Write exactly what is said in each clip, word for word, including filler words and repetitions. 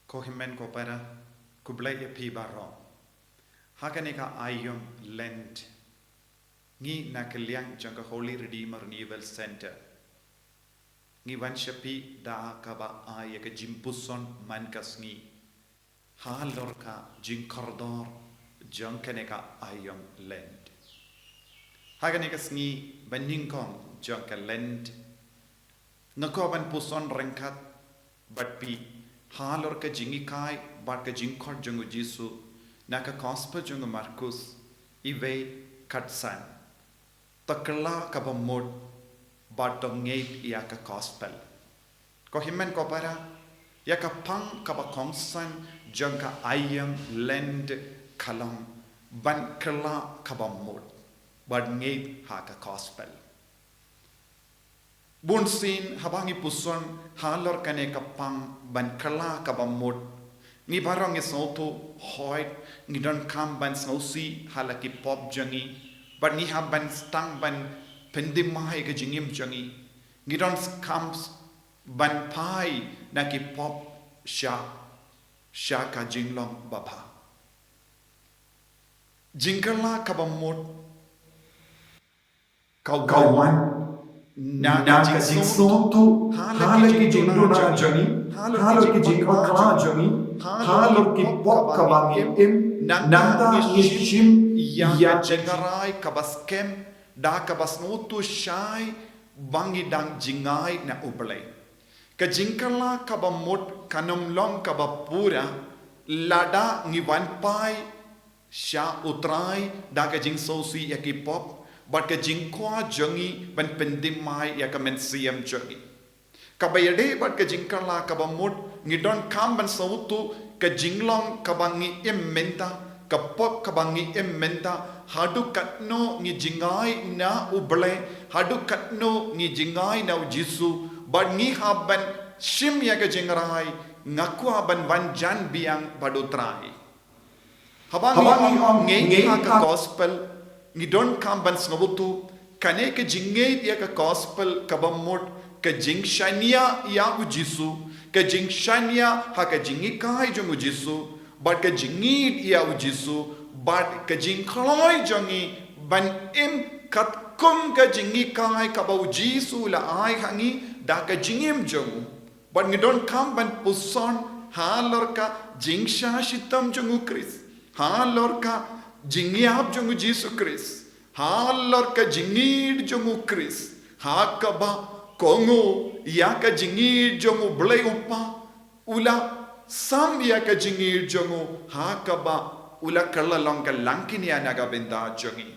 Ko hynmen ko para, khublei ïa phi baroh. Ha kane ka aïom Lent, ngi na ka liang jong ka Holy Redeemer Renewal Center, ngi wan sha phi da kaba ai ïa ka jingpuson man ka sngi halor ka jingkordor jong kane ka aïom Lent. Ha kane ka sngi banyngkong jong ka Lent, nga kwah ban puson ryngkat bad phi halor ka jinghikai bad ka jingkhot jong u Jisu na ka Gospel jong u Markus, wei khatsan. To kylla kaba mut bad to ngeit ïa ka Gospel. Ko hynmen ko para, ïa ka pang kaba kongsan jong ka aïom Lent ka long ban kylla kaba mut bad ngeit ha ka Gospel. Bunsien haba ngi puson halor kane ka pang ban kylla kaba mut, ngi baroh ngi sngewthuh, hooid, ngi donkam ban sngewsih ha la ki pop jong ngi, bad ngi hap ban sdang ban pynthymmai ka jingim jong ngi. Ngi donkam ban phai na ki pop sha, sha ka jinglong babha. Jingkylla kaba mut ka wan na ka jingsngewthuh ha la ki jingduna jong ngi, ha la ki jingbakla jong ngi, halor ki pop kaba ngi im. Nangta ngi shim ïa ka jingrai kaba skhem da kaba sngewthuh shai ba ngi dang jngai na U Blei. Ka jingkylla kaba mut kan ym long kaba pura lada ngi wan phai sha U Trai da ka jingsngewsih ïa ki pop bad ka jingkwah jong ngi ban pynthymmai ïa ka mynsiem jong ngi. Kaba ïadei bad ka jingkylla kaba mut, ngi donkam ban sngewthuh ka jinglong kaba ngi im mynta, ka pop kaba ngi im mynta, haduh katno ngi jngai na U Blei, haduh katno ngi jngai na U Jisu, bad ngi hap ban shim ïa ka jingrai, nga kwah ban wan jan biang bad U Trai. Haba ngi ong ngeit ha ka Gospel, ngi donkam ban sngewthuh kane ka jingngeit ïa ka Gospel kaba mut, ka jingshaniah ïa U Jisu, ka jingshaniah ha ka jinghikai jong U Jisu, bad ka jingïeit ïa U Jisu, bad ka jingkloi jong ngi ban im katkum ka jinghikai kaba U Jisu u la ai ha ngi da ka jingim jong u. Bad ngi donkam ban puson halor ka jingshah shitom jong U Khrist, halor ka jingïap jong U Jisu Khrist, halor ka jingïeit jong U Khrist, ha kaba kohnguh ïa ka jingïeit jong U Blei U Kpa, u la sam ïa ka jingïeit jong u, ha kaba u la kylla long ka langkynïa na ka bynta jong ngi.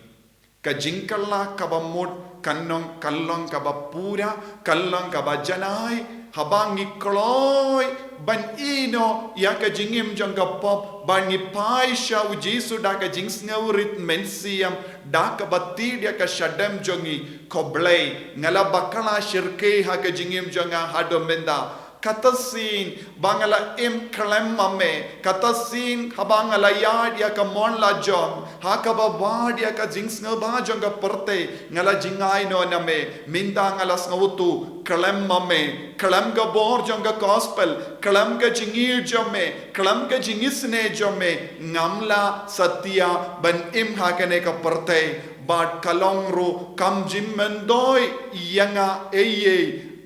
Ka jingkylla kaba mut kan long, kan long kaba pura, kan long kaba janai, haba ngi kloi ban ïehnoh ïa ka jingim jong ka pop, ba ngi phai sha U Jisu da ka jingsngewrit mynsiem, da kaba tied ïa ka shadem jong ngi. Ko Blei, nga la bakla shyrkhei ha ka jingim jong nga haduh mynta. Kata shisien ba nga la im khlem ma me, kata shisien haba nga la ïaid ïa ka mon la jong, ha kaba wad ïa ka jingsngewbha jong ka pyrthei, nga la jngai noh na me. Mynta nga la sngewthuh, khlem ma me, khlem ka bor jong ka Gospel, khlem ka jingïeit jong me, khlem ka jingisynei jong me, ngam lah satia ban im ha kane ka pyrthei. Bad ka long ruh kam jingmyntoi ïa nga ei ei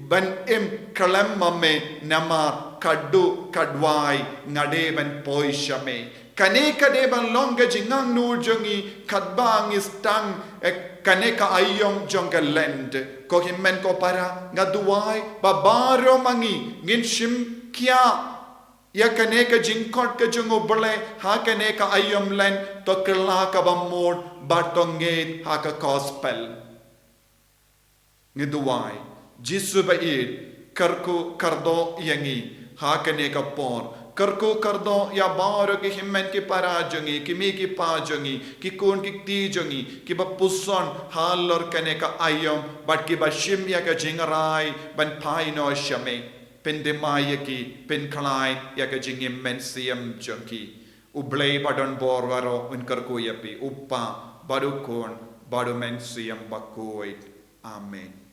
ban im khlem ma me, namar ka duh ka duwai nga dei ban poi sha me. Kane ka dei ban long ka jingangnud jong ngi katba ngi sdang, eh, kane ka aïom jong ka Lent. Ko hynmen ko para, nga duwai ba baroh ma ngi ngin shim khia ïa kane ka jingkhot ka jong U Blei ha kane ka aïom Lent, to kylla kaba mut bad to ngeit ha ka Gospel. Ngi duwai. Jisu ba ïeit, kyrkhu kyrdoh ïa ngi ha kane ka por. Kyrkhu kyrdoh ïa baroh ki hynmen ki para jong ngi, ki mei ki pa jong ngi, ki khun ki kti jong ngi, kiba puson halor kane ka aïom bad kiba shim ïa ka jingrai ban phai noh sha me. Pynthymmai ïa ki, pynkhlaiñ ïa ka jingim mynsiem jong ki. U Blei ba don bor baroh un kyrkhu ïa phi, U Kpa, bad U Khun, bad U Mynsiem Bakhuid. Amen.